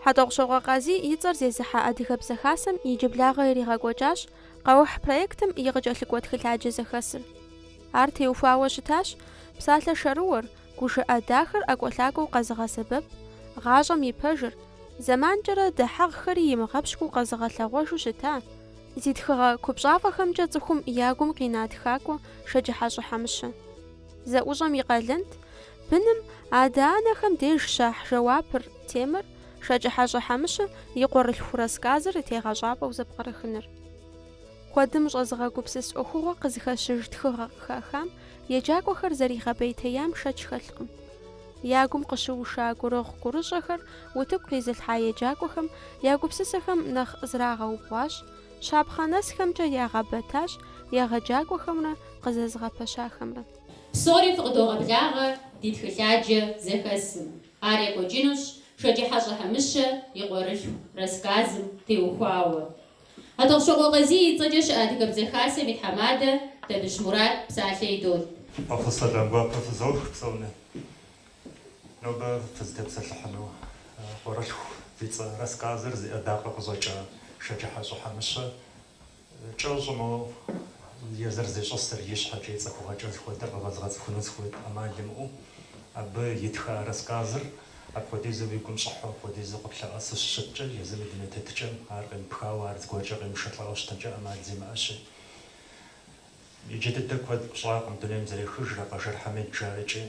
Хьэтӏохъущокъуэ Къазий и цӏэр зезыхьэ Адыгэбзэ Хасэм иджыблагъэ иригъэкӏуэкӏащ Къэухь проектым и къыкӏэлъыкӏуэ тхылъаджэ зэхэсыр. Ар теухуауэ щытащ псалъэ шэрыуэр, гушыӏэ дахэр ӏэкӏуэлъакӏуэу къэзыгъэсэбэп, гъащӏэм и пэжыр, зэманкӏэрэ дыхьэгъхэри имыгъэпщкӏуу къэзыгъэлъэгъуэжу щыта, зи тхыгъэ купщӏафӏэхэмкӏэ цӏыхум я гум къина тхакӏуэ Шэджыхьэщӏэ Хьэмыщэ. Зэӏущӏэм и къалэнт быным адэ-анэхэм деж щахь жэуапыр темэр Шэджыхьэщӏэ Хьэмыщэ и Къуэрылъху рассказыр и тегъэщӏапӏэу зэпкърыхыныр. Куэдым щӏэзыгъэгупсыс ӏуэхугъуэ къызыхэщыж тхыгъэ къыхахам еджакӏуэхэр зэригъэпӏейтеям шэч хэлъкъым. Я гум къыщыуша гурыгъу-гурыщӏэхэр утыку къизылъхьа еджакӏуэхэм я гупсысэхэм нэхъ зрагъэубгъуащ, щапхъэ нэсхэмкӏэ ягъэбэтащ егъэджакӏуэхэмрэ къызэзыгъэпэщахэмрэ. Псори фыкъыдогъэблагъэ ди тхылъаджэ зэхэсым. Ар екӏуэкӏынущ Шэджыхьэщӏэ Хьэмыщэ и Къуэрылъху рассказым теухуауэ. Хьэтӏохъущокъуэ Къазий и цӏэкӏэ щыӏэ Адыгэбзэ Хасэм и тхьэмадэ Табыщ Мурат псалъэ идот. Фӏэхъус сэлам гуапэ фызох псоми. Нобэ фызытепсэлъыхьыну Къуэрылъху зи цӏэ рассказыр зи ӏэдакъэ къыщӏэкӏа Шэджыхьэщӏэ Хьэмыщэ кӏэщӏу моуэ езыр зищӏысыр, и щхьэкӏэ, и цӏыхугъэкӏэ зыхуэдэр къывэзгъэцӏыхуну сыхуейт ӏэмал имыӏэу. Абы итха рассказыр апхуэдизу уи гум щӏыхьэу, апхуэдизу къыплъэӏэсу щыщыткӏэ, езым и дуней тетыкӏэм ар къемыпхауэ, ар зыгуэркӏэ къемышэлӏауэ щытынкӏэ ӏэмал зимыӏэщи. Иджы дыдэ куэд щӏакъым дунейм зэрехыжрэ, Къэжэр Хьэмид жарикӏи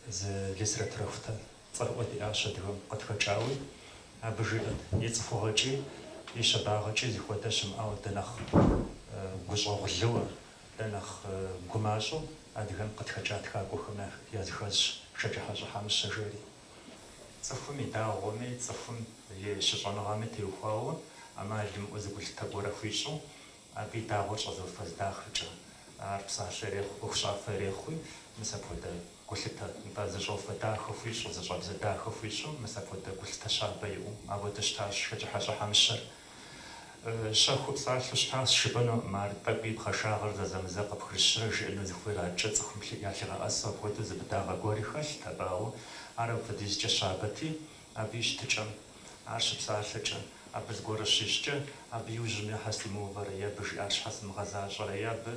зы литературэхутэ цӏэрыӏуэ диӏащ адыгэм къытхэкӏауи, абы жиӏэт, и цӏыхугъэкӏи, и щабагъэкӏи зыхуэдэ щымыӏауэ дэ нэхъ гущӏэгъулыуэ, дэ нэхъ гумащӏэу адыгэм къытхэкӏа тхакӏуэхэм языхэзщ Шэджыхьэщӏэ Хьэмыщэ жери. Цӏыхум и дагъуэми, цӏыхум и щыщӏэныгъэми теухуауэ ӏэмал имыӏэу зы гулъытэ гуэрэ хуищӏу, абы и дагъуэр щӏэзыуфэ зы дахэкӏэ, ар псалъэ ирехъу, ӏуэхущӏафэ ирехъуи, мис апхуэдэ гулъытэ, нтӏэ, зы щӏэуфэ дахэ хуищӏу, зы щӏэбзэ дахэ хуищӏу, мис апхуэдэ гулъытэ щабэ иӏэу, апхуэдэу щытащ Шэджыхьэщӏэ Хьэмыщэр. Щэхуу псалъэу щытащ жыпӏэнукъым, ар тӏэкӏуи пхъашагъэр зэзэмызэ къыпхрыщрэ жиӏэну зыхуейр адэкӏэ цӏыхум ялъигъэӏэсу апхуэдэу зы быдагъэ гуэри хэлът абы, ауэ ар апхуэдизкӏэ щабэти, абы и щытыкӏэм ар щыпсалъэкӏэ, абы зыгуэрэ щищӏкӏэ, абы и ужьым щхьэ симыувэрэ е абы жиӏар щхьэ сымыгъэзащӏэрэ е абы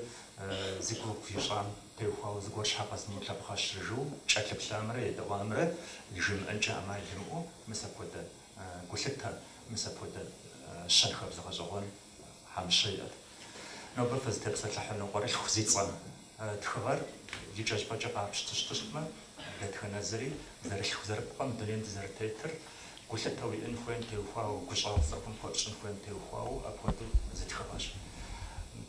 зи гугъу ищӏам теухуауэ зыгуэр щхьэ къэзмыулъэпхъэщрэ жиӏэу кӏэлъыплъамрэ едэӏуамрэ жимыӏэнкӏэ ӏэмал имыӏэу мис апхуэдэ гулъытэ, мис апхуэдэ щэнхабзэ гъэщӏэгъуэн Хьэмыщэ иӏэт. Нобэ фызытепсэлъыхьыну Къуэрылъху зи цӏэ тхыгъэр и кӏэщӏыпӏэкӏэ къапщту щытмэ, дэтхэнэ зыри зэрылъху-зэрыпӏ дунейм дызэрытетыр, гулъытэ уиӏэн хуейм теухуауэ, гущӏэгъу цӏыхум хуэпщӏын хуейм теухуауэ апхуэдэу зы тхыгъэщ.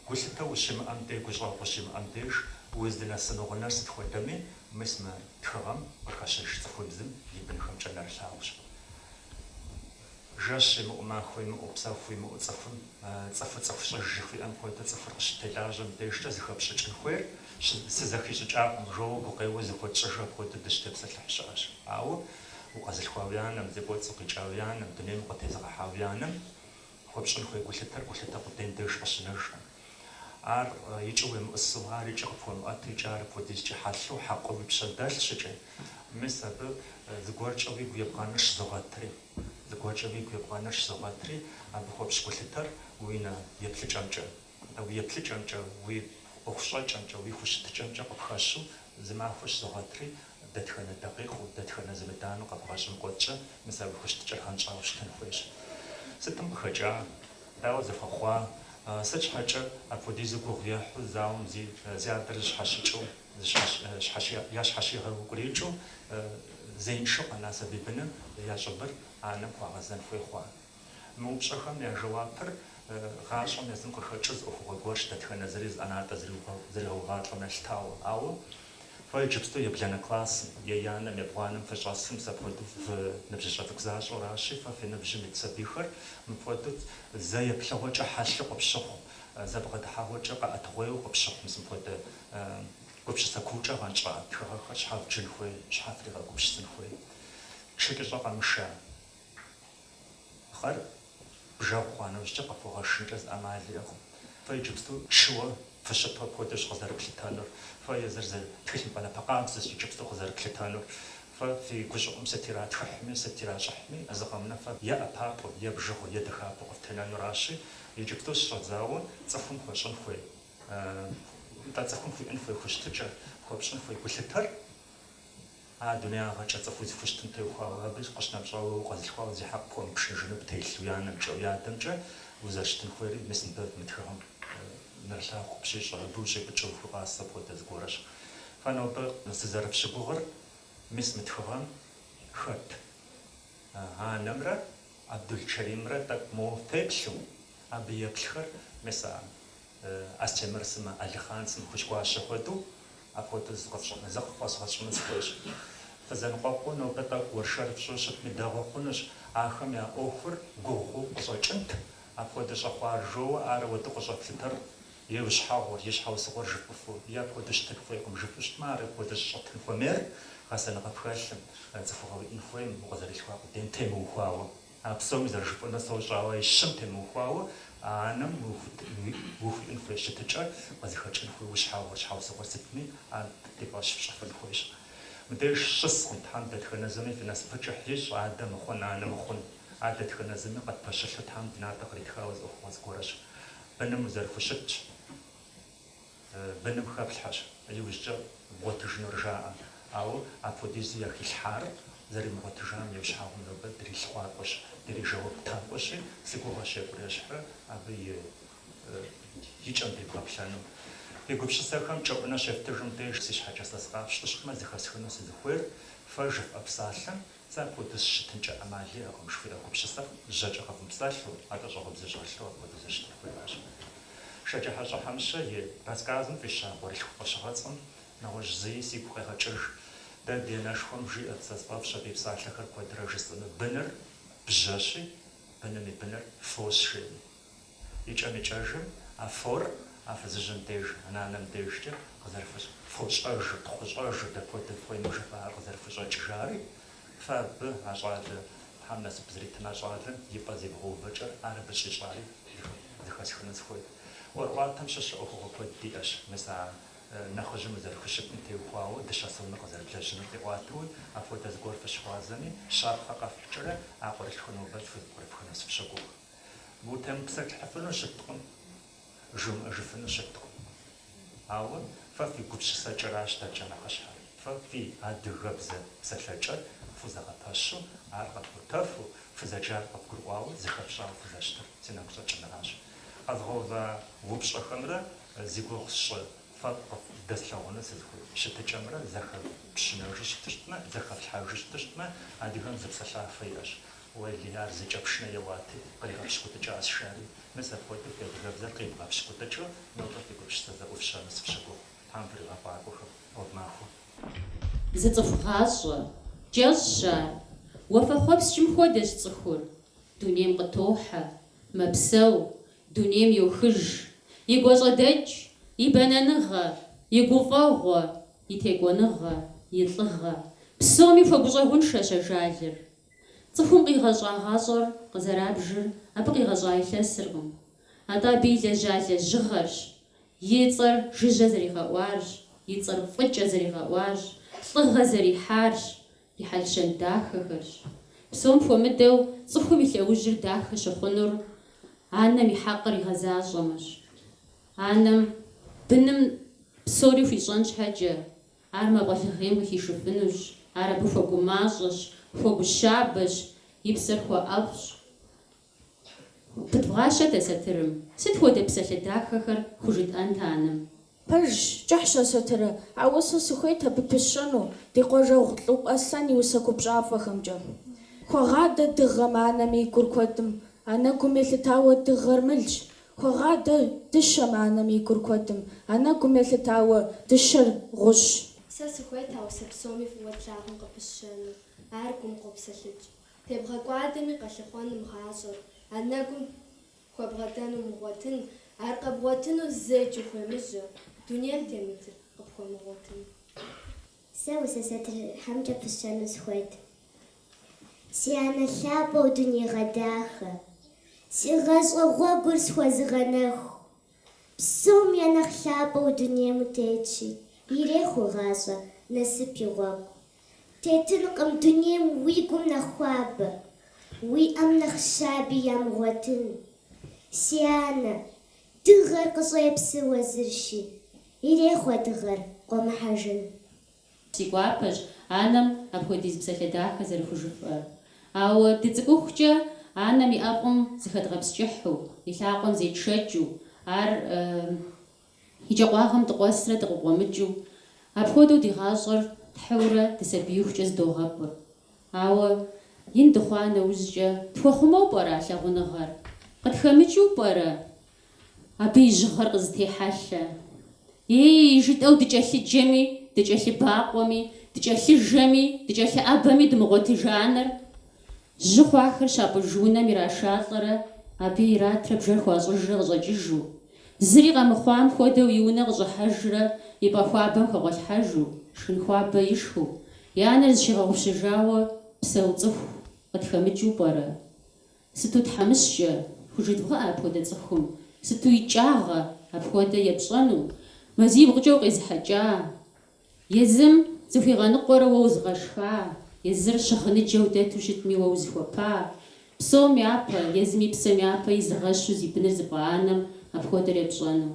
Гулъытэ ущимыӏэм деж, гущӏэгъу ущимыӏэм деж, уздынэсыну гъунэр сыт хуэдэми, мис мы тхыгъэм къыхэщыж цӏыхубзым и бынхэмкӏэ нэрылъагъущ. Жэщ имыӏэу, махуэ имыӏэу, псэху имыӏэу цӏыхум цӏыхур цӏыху щӏыж жыхуиӏэм хуэдэу цӏыхур къыщытелажьэм дежкӏэ зыхэпщӏыкӏын хуейр сызэхищӏыкӏакъым жоуэ гукъеуэ зыхуэтщӏыжу апхуэдэу дыщытепсэлъыхь щыӏэщ. Ауэ укъэзылъхуа уи анэм, зи кӏуэцӏ укъикӏа уи анэм, дунейм укъытезыгъэхьа уи анэм хуэпщӏын хуей гулъытэр гулъытэ къудейм деж къыщынэжкъым. Ар икӏи уемыӏусэу, ар икӏи къыпхуэмыӏэту, икӏи ар апхуэдизкӏэ хьэлъэу, хьэкъыу уи пщэ дэлъщ икӏи мис абы зыгуэркӏэ уигу ебгъэныр щызогъэтри. Зыгуэркӏэ уигу ебгъэныр щызогъэтри, абы хуэпщӏ гулъытэр уи нэ еплъыкӏэмкӏэ, уи еплъыкӏэмкӏэ, уи ӏуэхущӏэкӏэмкӏэ, уи хущытыкӏэмкӏэ къыпхэщу зы махуэ щызогъэтри, дэтхэнэ дакъикъэу, дэтхэнэ зэману къэбгъэщӏым кӏуэцӏкӏэ мис а уи хущытыкӏэр гъэнщӏауэ щытын хуейщ. Сытым къыхэкӏа? Дауэ зэхуэхъуа? Сыт щхьэкӏэ апхуэдизу гугъу ехьу зауэм зи адэр зыщхьэщыкӏыу, ящхьэщигъэукӏурийкӏыу зеиншэу къэна сабий быным я щӏыбыр анэм хуагъэзэн хуей хъуа? Мы упщӏэхэм я жэуапыр гъащӏэм езым къыхэкӏыу зы ӏуэхугъуэ гуэрщ, дэтхэнэ зыри зы ӏэнатӏэ зэригъэувалӏэм елъытауэ. Ауэ фэ иджыпсту ебланэ классым, еянэм, ебгъуанэм фыщӏэсым, мис апхуэдэу фыныбжьыщӏэ цӏыкӏу защӏэуращи, фэ фи ныбжьым ит сабийхэр мыпхуэдэу зэ еплъыгъуэкӏэ хьэлъэу къыпщыхъу, зэ бгъэдыхьэгъуэкӏэ къэӏэтыгъуейуэ къыпщыхъу мис мыпхуэдэ гупсысэ куукӏэ гъэнщӏа тхыгъэхэр щхьэ вджын хуей, щхьэ фригъэгупсысын хуей. Чыкӏыщӏэ къэмыша пхъэр бжэгъу хъуа нэужькӏэ къыпхуэгъэшынкӏэ зы ӏэмал иӏэкъым. Фэ иджыпсту чыуэ фыщыту апхуэдэущ къызэрыплъытэнур. Фэ езыр зы тхылъымпӏэ напэ къабзэщ иджыпсту къызэрыплъытэнур. Фэ фи гущӏыӏум сыт иратхыхьми, сыт иращӏыхьми, зы къэмынэ фэ е ӏэпапӏэу, е бжыгъэу, е дахапӏэу къыфтенэнуращи, иджыпсту щыщӏэдзауэ цӏыхум хуэщӏын хуей, нтӏэ цӏыхум хуиӏэн хуей хущытыкӏэр, хуэпщӏын хуей гулъытэр, а дунеягъэкӏэ цӏыху узыхущытым теухуауэ, абы къыщынэмыщӏауэ укъэзылъхуауэ зи хьэкъ пхуэмыпшыныжыну птелъ уи анэмкӏэ, уи адэмкӏэ узэрыщытын хуейри мис мыбы мы тхыгъэм нэрылъагъу къыпщищӏ, абы ущӏипӏыкӏыу ухуигъасэ апхуэдэ зыгуэрэщ. Фэ нобэ сызэрыфщыгугъыр мис мы тхыгъэм хэт анэмрэ Абдулчэримрэ тӏэкӏу моуэ феплъу, абы еплъхэр мис а Астемыр сымэ, Алихъан сымэ, Хужьгуащэ хуэдэу апхуэдэу зыкъыффӏэзгъэщӏыну сыхуейщ. Фызэныкъуэкъуу нобэ тӏэкӏу уэршэр фщӏыу щытми дэгъуэ хъунущ, ахэм я ӏуэхур гугъуу къыщӏэкӏынт, апхуэдэ щӏэхъуар жоуэ ар ауэдэу къыщӏэфлъытэр е ущхьэгъур, е щхьэусыгъуэр жыфӏыфу, е апхуэдэу щытын хуейкъым жыфӏу щытмэ, ар апхуэдэ щӏыщытын хуэмейр гъэсэныгъэ пхэлъым, цӏыхугъэ уиӏэн хуейм, укъызэрилъхуа къудейм темыухуауэ. А псоми зэрыжыфӏэнур сощӏэ, ауэ а щым темыухуауэ а анэм ухуиӏэн хуей щытыкӏэр къызыхэкӏын хуей ущхьэгъур, щхьэусыгъуэр сытми, ар ди фӏэщ фщӏыфын хуейщ. Мыбдеж щыскъым Тхьэм дэтхэнэ зыми фи насыпыр кӏыхь ищӏ, адэ мыхъун, анэ мыхъун. Ар дэтхэнэ зыми къытпэщылъу Тхьэм ди натӏэ къритхауэ зы ӏуэхугъуэ зыгуэрэщ. Быным узэрыхущытщ. Быным хэплъхьэщ, иужькӏэ бгъуэтыжынур жаӏэ. Ауэ апхуэдизу яхилъхьар зэримыгъуэтыжам и ущхьэгъум нобэ дрилъхъуакӏуэщ, дрижэуаптакӏуэщи, си гугъэщ екӏурэ-ещхьрэ абы и и кӏэм дебгъэплъэну. Фи гупсысэхэм кӏэӏунэ щефтыжым деж си щхьэкӏэ сэ сыкъафщтэу щытмэ, зэхэсхыну сызыхуейр фэ жыфӏэ псалъэм Сэ апхуэдэу сыщытынкӏэ ӏэмал иӏэкъым, жыхуиӏэ гупсысэр жьэкӏэ къэвмыпсэлъу, атӏэ щӏагъыбзэ щӏэлъу апхуэдэу зэрыщытын хуейращ. Шэджыхьэщӏэ Хьэмыщэ и рассказым фӏища Къуэрылъху фӏэщыгъэцӏэм нэгъуэщӏ зыи сигу къегъэкӏыж. Дэ ди анэшхуэм жиӏэрт, сэ сфӏэфӏщ абы и псалъэхэр куэдрэ жысӏэну, быныр бжьэщи, быным и быныр фощ, жери. Икӏэм-икӏэжым а фор а фызыжьым деж, а нанэм дежкӏэ къызэрыхущ, фощӏэжыр, тхъущӏэжыр, дапхуэдэу фхуейми жыфӏэ ар къызэрыхущӏэкӏыжари, фэ абы а щӏалэ, Тхьэм насып зритын а щӏалэм и пӏэ зивгъэувэкӏэр ар абы щӏищӏари зэхэсхыну сыхуейт. ӏуэрыӏуатэм щыщ ӏуэхугъуэ куэд диӏэщ, мис а нэхъыжьым узэрыхущытым теухуауэ дыщэ сомыр къызэрыблэжьынур къиӏуатэуи, апхуэдэ зыгуэр фыщыгъуазэми, щапхъэ къэфхькӏэрэ а къуэрылъхур нобэ тхузэпкърыфхыну сыфщогугъ. Утемыпсэлъыхьыфыну щыткъым, жумыӏэжыфыну щыткъым. Ауэ фэ фи гупсысэкӏэращ дэркӏэ нэхъыщхьэр. Фэ фи адыгэбзэ псэлъэкӏэр фхузэгъэпэщу, ар къэфӏуэтэфу, фызэджар къывгурыӏуауэ, зыхэфщӏауэ фызэрыщытыр си нэгу щӏэкӏыныращ. Къэзгъэува упщӏэхэмрэ зи гугъу сщӏы фэ къывдэслъагъуну сызыхуей щытыкӏэмрэ зэхэфпщынэжу щытыщтмэ, зэхэфлъхьэжу щытыщтмэ, адыгэм зы псэлъафэ иӏэщ. Уэли, ар зыкӏэ пшынэ еуати, къригъэпщкӏутӏыкӏащ, жари. Мис апхуэдэу фи адыгэбзэр къивгъэпщкӏутӏыкӏыу нобэ фи гупсысэ зэӏуфщэну сыфщогугъ. Тхьэм фригъэфӏакӏуэхэ, гъуэгу махуэ. Зы цӏыху гъащӏэ, кӏэщӏщ ар. Уафэхъуэпскӏым хуэдэщ цӏыхур. Дунейм къытохьэ, мэпсэу, дунейм йохыж. И гуащӏэдэкӏ, и бэнэныгъэ, и гуфӏэгъуэ, и текӏуэныгъэ, и лӏыгъэ. Псоми хуэгущӏэгъуншэщ ажалыр. Цӏыхум къигъэщӏа гъащӏэр къызэрабжыр абы къигъэщӏа илъэсыркъым, атӏэ абы илэжьа лэжьыгъэрщ, и цӏэр жыжьэ зэригъэӏуарщ, и цӏэр фӏыкӏэ зэригъэӏуарщ, лӏыгъэ зэрихьарщ, и хьэл-щэн дахэхэрщ. Псом хуэмыдэу цӏыхум и лъэужьыр дахэ щыхъунур анэм и хьэкъыр игъэзащӏэмэщ. Анэм быным псори хуищӏэн щхьэкӏэ, Ар мафӏэлыгъейм къыхишыфынущ, ар абы хуэгумащӏэщ, хуэгущабэщ, и псэр хуэӏэфӏщ. Пыдвгъащэт а сатырым. Сыт хуэдэ псалъэ дахэхэр хужытӏэнт анэм? Пэжщ, кӏыхьщ а сатырыр, ауэ сэ сыхуейт абы пысщэну ди къуажэгъу Лӏуп Аслъэн и усэ купщӏафӏэхэмкӏэ. Хуагъадэ дыгъэм анэм и гур куэдым, анэгум елъытауэ дыгъэр мылщ, Хуагъадэ дыщэм анэм и гур куэдым, анэгум елъытауэ дыщэр гъущӏщ. Сэ сыхуейт а усэ псоми фӏыуэ тлъагъум къыпысщэну, ар гум къопсэлъыкӏ. Тебгъэкӏуадэми къэлъыхъуэным гъащӏэр, анэгум хуэбгъэдэн умыгъуэтын, ар къэбгъуэтыну зэикӏ ухуемыжьэ, дунейм темытыр къыпхуэмыгъуэтын. Сэ усэ сатырхэмкӏэ пысщэну сыхуейт. Си анэ лъапӏэу дунейгъэдахэ, си гъащӏэ гъуэгур схуэзыгъэнэху, псом я нэхъ лъапӏэу дунейм утетщи, ирехъу уи гъащӏэр насып и гъуэгу. Тетынкъым дунейм уи гум нэхъ хуабэ, уи ӏэм нэхъ щаби ямыгъуэтын. Си анэ, дыгъэр къыщӏепсыр уэзырщи, ирехъу а дыгъэр къуэмыхьэжын. Си гуапэщ анэм апхуэдиз псалъэ дахэ зэрыхужыфӏэр. Ауэ дыцӏыкӏухукӏэ анэм и ӏэфӏым зыхэдгъэпскӏыхьу, и лъакъуэм зетшэкӏыу, ар и кӏэкъуагъым дыкъуэсрэ дыкъыкъуэмыкӏыу, апхуэдэу ди гъащӏэр тхьыурэ дысабиихукӏэ зыдогъэпӏыр. Ауэ ин дыхъуа нэужькӏэ тхуэхъумэу пӏэрэ а лъагъуныгъэр? Къытхэмыкӏыу пӏэрэ абы и жьыгъэр къызытехьэлъэ? Ей, жытӏэу дыкӏэлъыджэми, дыкӏэлъыбакъуэми, дыкӏэлъыжэми, дыкӏэлъыӏэбэми дымыгъуэтыж анэр, жьы хъуахэр щапӏыж унэм ирашалӏэрэ абы иратрэ бжэр хуащӏыжрэ къыщӏэкӏыжу, зыри къэмыхъуам хуэдэу и унэ къыщӏыхьэжрэ и пӏэ хуабэм хэгъуэлъхьэжу, шхын хуабэ ишхыу, и анэр зыщигъэгъупщэжауэ псэу цӏыху къытхэмыкӏыу пӏэрэ? Сыту тхьэмыщкӏэ, хужыдвгъыӏэ апхуэдэ цӏыхум, сыту икӏагъэ апхуэдэ епщӏэну, мазибгъукӏэ укъезыхьэкӏа, езым зыхуигъэныкъуэрэ уэ узыгъэшха, езыр щыгъыныджэу дэту щытми уэ узыхуэпа, псом япэ, езым и псэм япэ изыгъэщу зи быныр зыпӏа анэм апхуэдэр епщӏэну.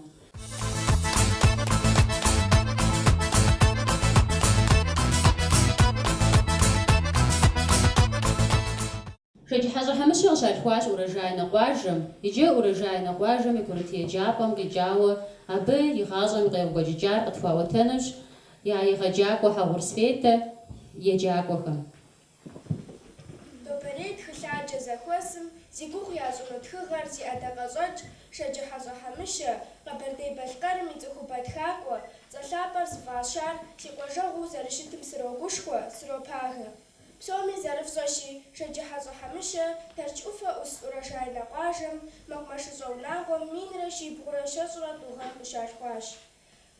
Шэджыхьэщӏэ Хьэмыщэ къыщалъхуащ Урожайнэ къуажэм, иджы Урожайнэ къуажэм и курыт еджапӏэм къикӏауэ абы и гъащӏэм и къекӏуэкӏыкӏар къытхуаӏуэтэнущ я егъэджакӏуэ Хьэгъур Светэ и еджакӏуэхэм. Нобэрей тхылъаджэ зэхуэсым зи гугъу ящӏыну тхыгъэр зи ӏэдакъэщӏэкӏ Шэджыхьэщӏэ Хьэмыщэ, Къэбэрдей-Балъкъэрым и цӏыхубэ тхакӏуэ, цӏэ лъапӏэр зыфӏащар си къуажэгъуу зэрыщытым срогушхуэ, сропагэ. Псоми зэрыфщӏэщи, Шэджыхьэщӏэ Хьэмыщэ Тэрч ӏуфэ ӏус Урожайнэ къуажэм мэкъумэшыщӏэ унагъуэм 1123 гъэм къыщалъхуащ.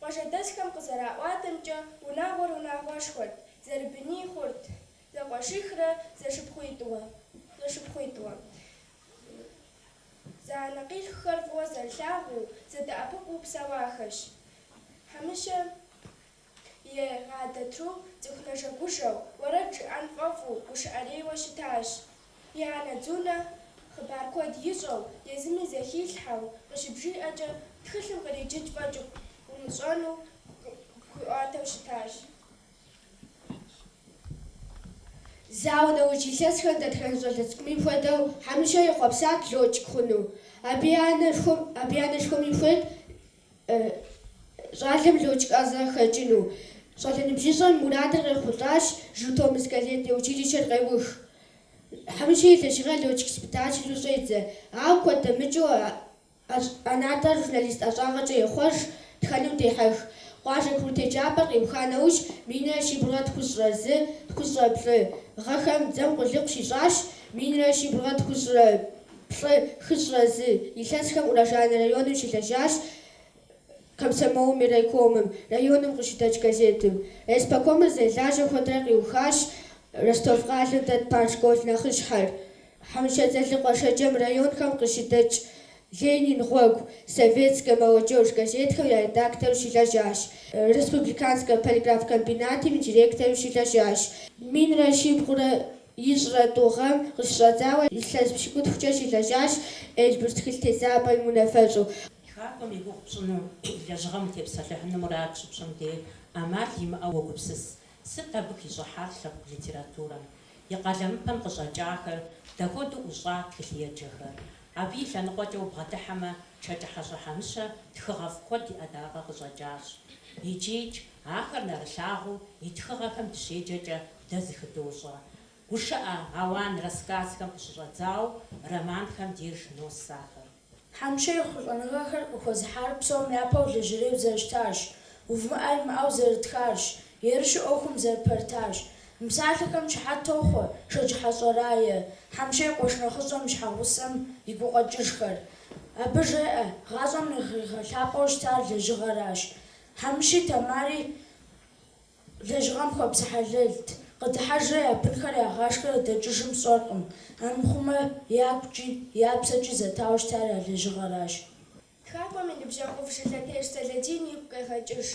Къуажэдэсхэм къызэраӏуатэмкӏэ, унагъуэр унагъуэшхуэт, зэрыбыний хъурт, зэкъуэшихрэ зэшыпхъуитӏуэ. Зэанэкъилъхухэр фӏыуэ зэрылъагъуу, зэдэӏэпыкъуу псэуахэщ. Хьэмыщэ И адэ Тру цӏыху нэжэгужэу, уэрэд жыӏэн фӏэфӏу, гушыӏэрейуэ щытащ. И анэ Дзунэ хъыбар куэд ищӏэу, езыми зэхилъхьэу, къыщыбжиӏэкӏэ тхылъым къриджыкӏ фӏэкӏ умыщӏэну къыпхуиӏуатэу щытащ. Зауэ нэужь илъэсхэм дэтхэнэ щӏалэ цӏыкӏуми хуэдэу, Хьэмыщэ ехъуэпсат лётчик хъуну. Абы и анэшхуэми хуейт Щӏалэм лётчик ӏэзэ къыхэкӏыну. Щӏалэ ныбжьыщӏэм мурадыр къехъулӏащ, Житомирскэ летнэ училищэр къеух. Хьэмыщэ и лэжьыгъэр лётчик-испытателу щӏедзэ, ауэ куэд дэмыкӏыу ӏэнатӏэр журналист ӏэщӏагъэкӏэ ехъуэж, тхэным дехьэх. Къуажэ курыт еджапӏэр къиуха нэужь, 1191, 93 гъэхэм дзэм къулыкъу щищӏащ, 1193, 41 илъэсхэм Урожайнэ районым щылэжьащ комсомолым и райкомым, районым къыщыдэкӏ газетым. Райисполкомыр зэрылажьэ хуэдэрэ къиухащ Ростов къалэм дэт парт школ нэхъыщхьэр. Хьэмыщэ Дзэлыкъуэ Шэджэм районхэм къыщыдэкӏ Ленин гъуэгу, Советская молодежь газетхэм я редактору щылэжьащ. Республиканскэ полиграфкомбинатым и директору щылэжьащ. 1193 гъэм къыщыщӏэдзауэ илъэс пщыкӏутхукӏэ щылэжьащ Эльбрус тхылъ тедзапӏэм и унафэщӏу. Тхакӏуэм и гугъу пщӏыну, и лэжьыгъэм утепсэлъыхьыну мурад щыпщӏым дей ӏэмал имыӏэу уогупсыс, сыт абы хищӏыхьар лъэпкъ литературэм? И къалэмыпэм къыщӏэкӏахэр дапхуэдэу ӏущӏа тхылъеджэхэр? Абы и лъэныкъуэкӏэ убгъэдыхьэмэ, Шэджыхьэщӏэ Хьэмыщэ тхыгъэфӏ куэд и ӏэдакъэ къыщӏэкӏащ. Икӏикӏ, ахэр нэрылъагъуу и тхыгъэхэм дыщеджэкӏэ дэ зыхыдощӏэ. Гушыӏэ, ауан рассказхэм къыщыщӏэдзауэ романхэм деж нос ахэр. Хьэмыщэ ехъулӏэныгъэхэр къыхуэзыхьар псом япэу лэжьэрейуэ зэрыщытарщ, увыӏэ имыӏэу зэрытхарщ, ерыщу ӏуэхум зэрыпэрытарщ. Мы псалъэхэм щыхьэт тохъуэ Шэджыхьэщӏэ Рае, Хьэмыщэ и къуэш нэхъыщӏэм и щхьэгъусэм и гукъэкӏыжхэр. Абы жеӏэ, гъащӏэм нэхъ игъэлъапӏэу щытар лэжьыгъэращ. Хьэмыщи Тамари Лэжьыгъэм хуэпсэхьэлэлт, къыдыхьэжрэ я бынхэр ягъашхэрэ дэкӏыжым сщӏэркъым, армыхъумэ ягукӏи, я псэкӏи зэтауэ щытар я лэжьыгъэращ. Тхакӏуэм и ныбжьэгъуфӏ Жылэтеж Сэлэдин игу къегъэкӏыж.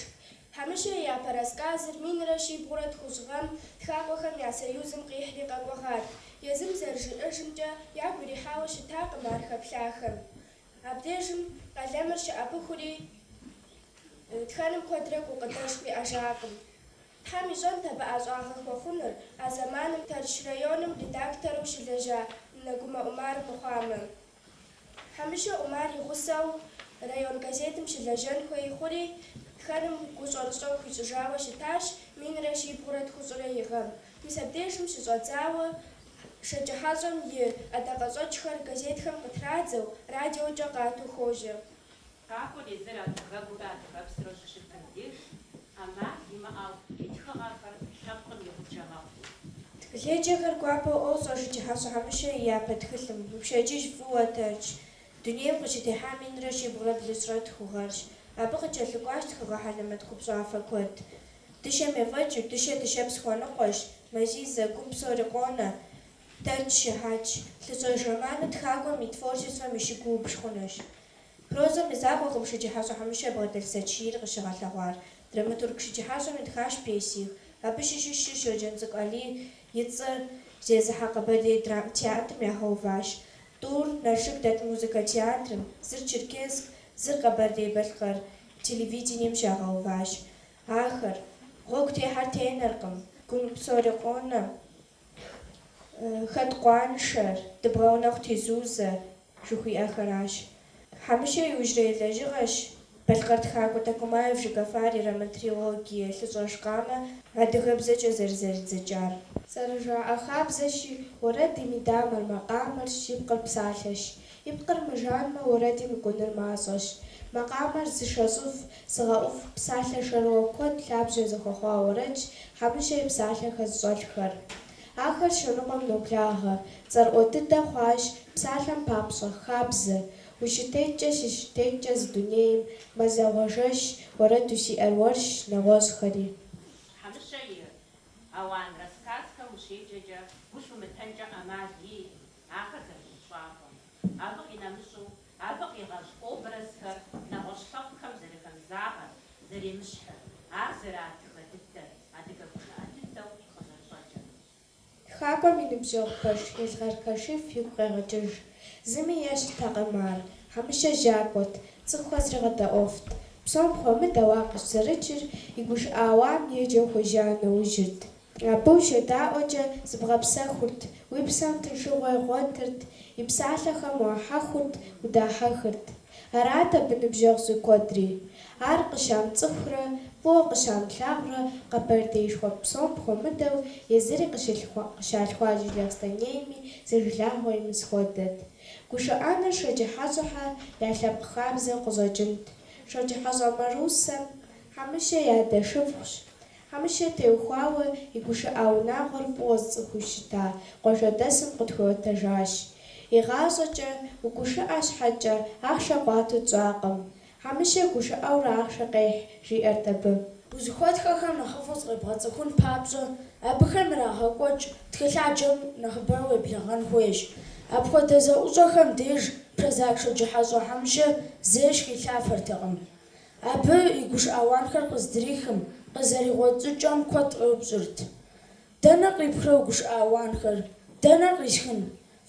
Хьэмыщэ и япэ рассказыр минрэ щибгъурэ тхущӏ гъэм Тхакӏуэхэм я союзым къихьри къэкӏуэгъат. Езым зэрыжиӏэжымкӏэ, ягу ирихьауэ щытакъым ар хэплъахэм. Абдежым къалэмыр щыӏэпыхури, тхэным куэдрэ гукъыдэж хуиӏэжакъым. Тхьэм ищӏэнт абы ӏэщӏагъэ хуэхъунур, а зэманым Тэрч районым редактору щылэжьа Нэгумэ Умар мыхъуамэ. Хьэмыщэ Умар и гъусэу район газетым щылэжьэн хуей хъури, тхэным гу щӏэрыщӏэу хуищӏыжауэ щытащ минрэ щибгъурэ тхущӏрэ и гъэм. Мис абдежым щыщӏэдзауэ Шэджыхьэщӏэм и ӏэдакъэщӏэкӏхэр газетхэм къытрадзэу, радиокӏэ къату хуожьэ. Тхакӏуэр езыр адыгэгурэ адыгэпсэрэ щыщытым деж, ӏэмал имыӏэу и тхыгъэхэр лъэпкъым и гъуджэ мэхъу. Тхылъеджэхэр гуапэу ӏуощӏэ Шэджыхьэщӏэ Хьэмыщэ и япэ тхылъым, Уи пщэдджыжь фӏыуэ, Тэрч! Дунейм къыщытехьар минрэ щибгъурэ блыщӏрэ тху гъэрщ. Абы къыкӏэлъыкӏуащ тхыгъэ хьэлэмэт купщӏафэ куэд. Дыщэм ефӏэкӏыу, дыщэ дыщэпс хуэныкъуэщ, Мазизэ, гум псори къонэ, Тэрч щыхьэтщ. Лъыщӏэж романыр тхакӏуэм и творчествэм и щыгуу убж хъунущ. Прозэм и закъуэкъым Шэджыхьэщӏэ Хьэмыщэ бгъэдэлъ зэчийр къыщыгъэлъэгъуар. Драматург Шэджыхьэщӏэм итхащ пьесих. Абы щыщу щы Щоджэнцӏыкӏу Алий и цӏэр зезыхьэ Къэбэрдей драмтеатрым ягъэуващ. Тӏур Налшык дэт музыкэ театрым, зыр Черкесск, зыр Къэбэрдей-Балъкъэр телевидением щагъэуващ. Ахэр, Гъуэгу техьэр тенэркъым, гум псори къонэ, Хэт къуаншэр, Дыбгъэунэхъу Тезузэ жыхуиӏэхэращ. Хьэмыщэ иужьрей лэжьыгъэщ балъкъэр тхакӏуэ Токумаев Жигафар и роман-трилогие Лъыщӏэж къамэ адыгэбзэкӏэ зэрызэридзэкӏар. Зэрыжаӏэ хабзэщи, уэрэдым и дамэр макъамэрщ, и пкъыр псалъэщ. И пкъыр мыжанмэ, уэрэдым икӏуныр мащӏэщ. Макъамэр зышэщӏыф, зыгъэӏуф псалъэ шэрыуэ куэд лъабжьэ зыхуэхъуа уэрэдщ Хьэмыщэ и псалъэхэр зыщӏэлъхэр. Ахэр щэ ныкъуэм ноблагъэ, цӏэрыӏуэ дыдэ хъуащ, псалъэм папщӏэ, хабзэ. Ущытеткӏэ сыщытеткӏэ зы дунейм, мазэгъуэ жэщ, уэрэду сиӏэр уэрщ, нэгъуэщӏхэри. Хьэмыщэ и ауан рассказхэм ущеджэкӏэ гу лъумытэнкӏэ ӏэмал иӏэкъым ахэр зэрыкупщӏафӏэм. Абы къинэмыщӏу, абы къигъэщӏ образхэр нэгъуэщӏ лъэпкъхэм зэрыхэмызагъэр, зэремыщхьыр, ар зэрыадыгэ дыдэр, адыгэ гушыӏэ дыдэу къызэрыщӏэкӏыр. Тхакӏуэм и ныбжьэгъу пэж Елгъэр Кашиф игу къегъэкӏыж. Зыми ещхьтэкъым ар, Хьэмыщэ жьакӏуэт, цӏыхухэр зригъэдэӏуэфт. Псом хуэмыдэу ар къыщызэрыкӏыр и гушыӏэ ауан еджэу хуежьа нэужьырт. Абы ущедаӏуэкӏэ зыбгъэпсэхурт, уи псэм тыншыгъуэ игъуэтырт, и псалъэхэм уахьэхурт, удахьэхырт. Арат абы ныбжьэгъу щӏикуэдри. Ар къыщамыцӏыхурэ, фӏыуэ къыщамылъагъурэ Къэбэрдеишхуэ псом хуэмыдэу езыри къыщалъхуа Джылахъстэнейми зы жылагъуэ имыс хуэдэт. Гушыӏэныр Шэджыхьэщӏэхэ я лъэпкъ хабзэу къыщӏэкӏынт. Шэджыхьэщӏэ Марусэ Хьэмыщэ и адэ шыпхъущ. Хьэмыщэ теухуауэ и гушыӏэ унагъуэр фӏыуэ зыцӏыхуу щыта къуажэдэсым къытхуиӏуэтэжащ. Игъащӏэкӏэ угушыӏэ щхьэкӏэ ахъшэ къуату тщӏакъым. Хьэмыщэ гушыӏэурэ ахъшэ къехь, жиӏэрт абы. Узыхуэтхэхэм нэхъыфӏу зыкъебгъэцӏыхун папщӏэ, абыхэм ирагъэкӏуэкӏ тхылъаджэм нэхъыбэрэ уеблэгъэн хуейщ. Апхуэдэ зэӏущӏэхэм деж прозаик Шэджыхьэщӏэ Хьэмыщэ зэи хилъафэртэкъым. Абы и гушыӏэ ауанхэр къыздрихым, къызэригъуэт щӏыкӏэм куэд къеупщӏырт. Дэнэ къипхрэ уи гушыӏэ ауанхэр? Дэнэ къисхын?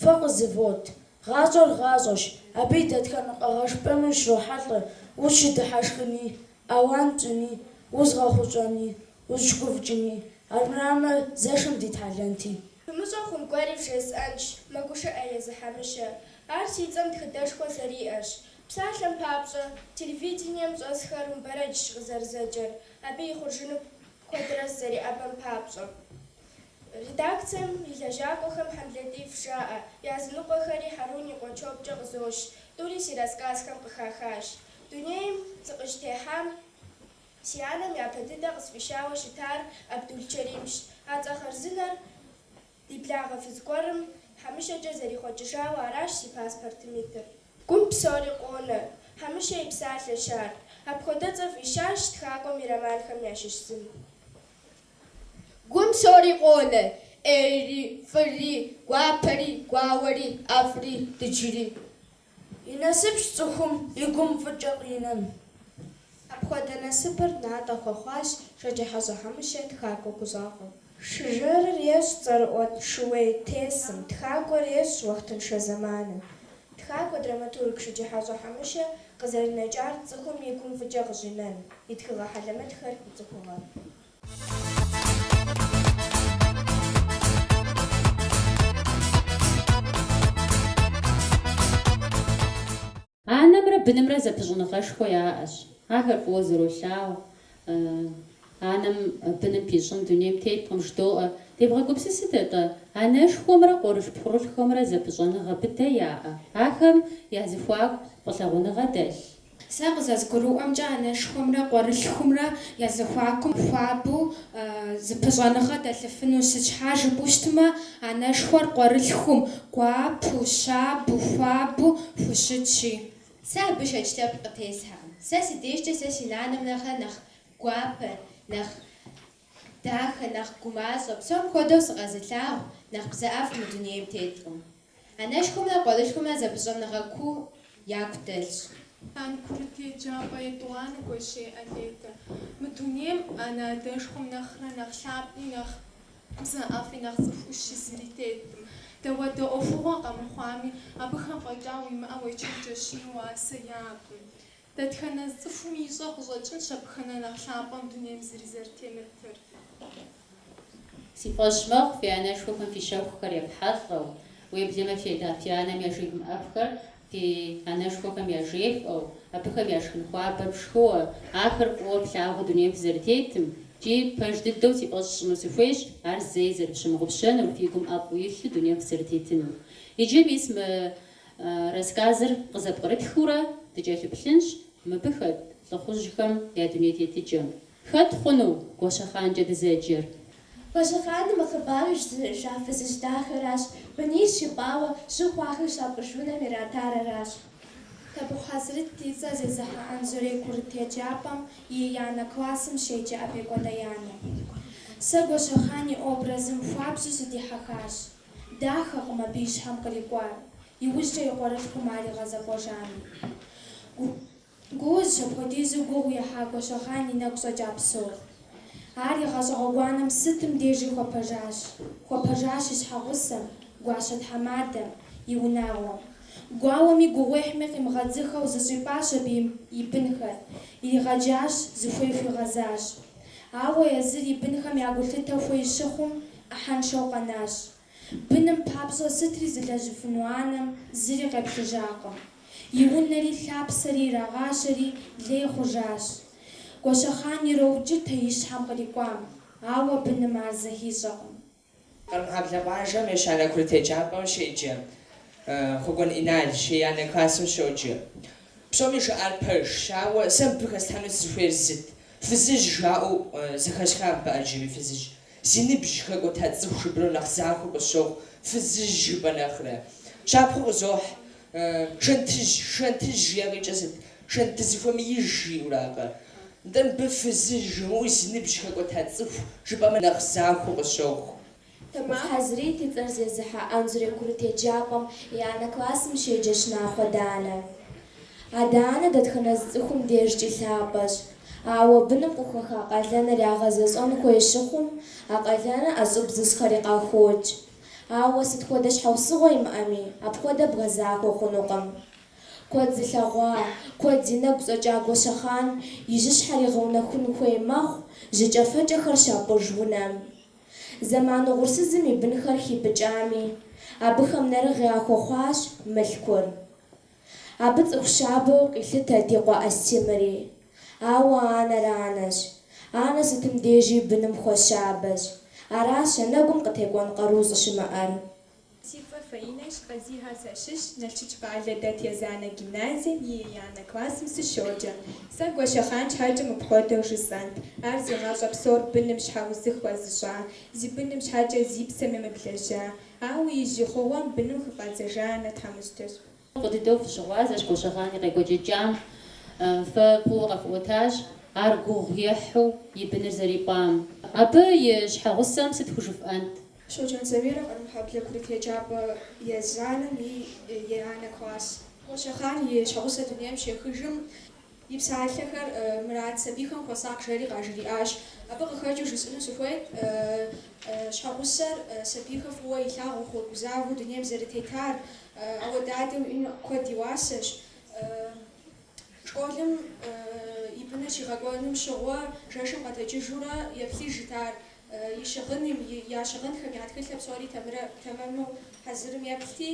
Фэ къызывот. Гъащӏэр гъащӏэщ, абы и дэтхэнэ къэгъэшыпӏэми ущрохьэлӏэ, узыщыдыхьэшхыни, ауан пщӏыни, узыгъэхъущӏэни, узыщыгуфӏыкӏыни, армырамэ, зэшым дитхьэлэнти. Фымыщӏэ хъун гуэри вжесӏэнщ, мэгушыӏэ езы Хьэмыщэ. Ар си цӏэм тхыдэшхуэ зэриӏэрщ. Псалъэм папщӏэ, телевидением щӏэсхэр Умбэрэджщ къызэрызэджэр, абы и хъуржыным куэдрэ сызэриӏэбэм папщӏэ. Редакцэм и лэжьакӏуэхэм Хьэмлэтӏиф жаӏэ, языныкъуэхэри Хьэрун и къуэ Чопкӏэ къызощ, тӏури си рассказхэм къыхахащ. Дунейм сыкъыщытехьам си анэм япэ дыдэ къысфӏищауэ щытар Абдулчэримщ. А цӏэ хъарзынэр Ди благъэ фыз гуэрым Хьэмыщэкӏэ зэрихъуэкӏыжауэ аращ си паспортым итыр. Гум псори къонэ, Хьэмыщэ и псалъэщ ар. Апхуэдэцӏэ фӏищащ тхакӏуэм и романхэм ящыщ зым. Гум псори къонэ, ӏейри, фӏыри, гуапэри, гуауэри, ӏэфӏри, дыджри. И насыпщ цӏыхум и гум фӏыкӏэ къинэм. Апхуэдэ насыпыр натӏэ хуэхъуащ Шэджыхьэщӏэ Хьэмыщэ тхакӏуэ гуащӏафӏэм. Шы жэрыр ещӏ цӏэрыӏуэ шууей тесым, тхакӏуэр ещӏ уахътыншэ зэманым. Тхакӏуэ, драматург Шэджыхьэщӏэ Хьэмыщэ къызэринэкӏар цӏыхум и гум фӏыкӏэ къыщӏинэн, и тхыгъэ хьэлэмэтхэр, и цӏыхугъэр. Анэмрэ бынымрэ зэпыщӏэныгъэшхуэ яӏэщ. Ахэр фӏыуэ зэролъагъу. Анэм быным пищӏын дунейм теткъым, жыдоӏэ. Девгъэгупсысыт атӏэ, анэшхуэмрэ къуэрылъху-пхъурылъхухэмрэ зэпыщӏэныгъэ быдэ яӏэ? Ахэм я зэхуаку фӏылъагъуныгъэ дэлъ? Сэ къызэрызгурыӏуэмкӏэ, анэшхуэмрэ къуэрылъхумрэ я зэхуакум хуабэу зыпыщӏэныгъэ дэлъыфыну сыт щхьа жыпӏэу щытмэ, анэшхуэр къуэрылъхум гуапэу, щабэу, хуабэу хущытщи. Сэ абы шэч лъэпкъ къытесхьэкъым. Сэ си дежкӏэ сэ си нанэм нэхърэ нэхъ гуапэ, нэхъ дахэ, нэхъ гумащӏэ, псом хуэдэу сыкъэзылъагъу, нэхъ бзэ ӏэфӏ мы дунейм теткъым. Анэшхуэмрэ къуэрылъхумрэ зэпыщӏэныгъэ куу яку дэлъщ. Ан курыт еджапӏэ етӏуанэ Гуэщей Алетэ. Мы дунейм анэ-адэшхуэм нэхърэ нэхъ лъапӏи, нэхъ бзэ ӏэфӏи, нэхъ цӏыху ӏущи зыри теткъым. Дауэдэ ӏуэхугъуэ къэмыхъуами, абыхэм фӏэкӏа уимыӏэ уечэнджэщыну уасэ яӏэкъым. Дэтхэнэ зы цӏыхуми ищӏэ къыщӏэкӏынщ абыхэм я нэхъ лъапӏэм дунейм зыри зэрытемытыр. Си фӏэщ мэхъу фи анэшхуэхэм фи щэхухэр ефхьэлӏэу, уеблэмэ фи фи анэм яжевмыӏэфхэр фи анэшхуэхэм яжефӏэу, абыхэм я шхын хуабэр фшхыуэ, ахэр фӏыуэ флъагъуу дунейм фызэрытетым, икӏи пэж дыдэу си фӏэщ сщӏыну сыхуейщ, ар зэи зэрыфщымыгъупщэнур, фи гум ӏэфӏу илъу дунейм фызэрытетынур. Иджы мис мы рассказыр къызэпкърытхыурэ дыкӏэлъыплъынщ мыбы хэт лӏыхъужьхэм я дуней тетыкӏэм. Хэт хъуну Гуащэхъанкӏэ дызэджэр? Гуащэхъаныр мы хъыбарыр жызыӏэжа фызыжь дахэращ, бынищ ипӏауэ, жьы хъуахэр щапӏыж унэм иратар аращ. Табыхъу Хьэзрэт и цӏэр зезыхьэ Анзорей курыт еджапӏэм и еянэ классым щеджэ Абекъуэ Даянэ. Сэ Гуащэхъан и образым хуабжьу сыдихьэхащ. Дахэкъым абы и щхьэм кърикӏуар, иужькӏэ и къуэрылъхум ар игъэзэкӏуэжами. Гуузщ апхуэдизу гугъу ехьа Гуащэхъан и нэгу щӏэкӏа псор. Ар и гъащӏэ гъуэгуанэм сытым дежи хуэпэжащ. Хуэпэжащ и щхьэгъусэм, гуащэ тхьэмадэм, и унагъуэм. Гуауэми гугъуехьми къимыгъэдзыхэу зыщӏипӏащ абы и бынхэр, иригъэджащ, зыхуей хуигъэзащ. Ауэ езыр и бынхэм я гулъытэ хуей щыхъум, ӏыхьэншэу къэнащ. Быным папщӏэ сытри зылэжьыфыну анэм зыри къеплъыжакъым. И унэри лъапсэри ирагъащэри лей хъужащ. Гуащэхъан ироукӏытэ и щхьэм кърикӏуам, ауэ быным ар зэхищӏэкъым. Къармэхьэблэ къуажэм ещанэ курыт еджапӏэм щеджэ Хъуэкӏуэн Инал еянэ классым щоджэ. Псоми жаӏар пэжщ, ауэ сэ мыбы хэслъхьэну сызыхуейр зыт. Фызыжь жаӏэу зэхэсха мыбы ӏэджэми фызыжь. Зи ныбжь хэкӏуэта цӏыху жыпӏэну нэхъ захуэу къысщохъу, фызыжь жыпӏэ нэхърэ. Щапхъэу къызохь, шэнтыжь, шэнтыжь жиӏэ къикӏыр сыт? Шэнт дызыхуэмеиж жиӏэуракъэ? Нтӏэ мыбы фызыжь жумыӏэу зи ныбжь хэкӏуэта цӏыху жыпӏэмэ нэхъ захуэу къысщохъу. Табыхъу Хьэзрэт и цӏэр зезыхьэ Анзорей курыт еджапӏэм еянэ классым щеджэ Щынахъуэ Данэ. Адэ-анэ дэтхэнэ зы цӏыхум дежкӏи лъапӏэщ. Ауэ быным къыхуаха къалэныр ягъэзэщӏэн хуей щыхъум, а къалэныр ӏэщӏыб зыщӏхэри къахокӏ. Ауэ сыт хуэдэ щхьэусыгъуэ имыӏэми, апхуэдэ бгъэзахуэ хъунукъым. Куэд зылъэгъуа, куэд зи нэгу щӏэкӏа Гуащэхъан и жьыщхьэр игъэунэхун хуей мэхъу жьыкӏэфэкӏэхэр щапӏыж унэм. Зэман угъурсызым и бынхэр хипӏыкӏами, абыхэм нэрыгъ яхуэхъуащ мылъкур. Абы цӏыху щабэу къилъытэрт и къуэ Астемыри. Ауэ анэр анэщ. Анэ сытым дежи быным хуэщабэщ. Аращ анэгум къытекӏуэн къару щӏыщымыӏэр. Си цӏэр Фаинэщ, Къазийхэ сащыщщ, Налшыч къалэ дэт езанэ гимназием и еянэ классым сыщоджэ. Сэ Гуащэхъан щхьэкӏэ мыпхуэдэу жысӏэнт, ар зи гъащӏэ псор быным щхьэузыхь хуэзыщӏа, зи быным щхьэкӏэ зи псэм емыблэжа, ауэ и жьы хъугъуэм быным хыфӏадзэжа анэ тхьэмыщкӏэщ. Фӏы дыдэу фыщыгъуазэщ Гуащэхъан и къекӏуэкӏыкӏам. Фэ фӏыуэ къэфӏуэтащ ар гугъу ехьу и быныр зэрипӏам. Абы и щхьэгъусэм сыт хужыфӏэнт? Щоджэн Замирэ Къармэхьэблэ курыт еджапӏэ езанэм и еянэ класс. Гуащэхъан и щхьэгъусэ дунейм щехыжым. И псалъэхэр мырат, сабийхэм хуэсакъ жери къажриӏащ. Абы къыхэкӏыу жысӏэну сыхуейт, щхьэгъусэр сабийхэр фӏыуэ илъагъуу, хуэгузавэу дунейм зэрытетар, ауэдэ адэ уиӏэну куэд и уасэщ. Школым и быныр щигъэкӏуэнум щыгъуэ жэшым къэтэджыжурэ еплъыжт ар и щыгъыным, я щыгъынхэм, я тхылъэ псори тэмэму хьэзырым еплъти,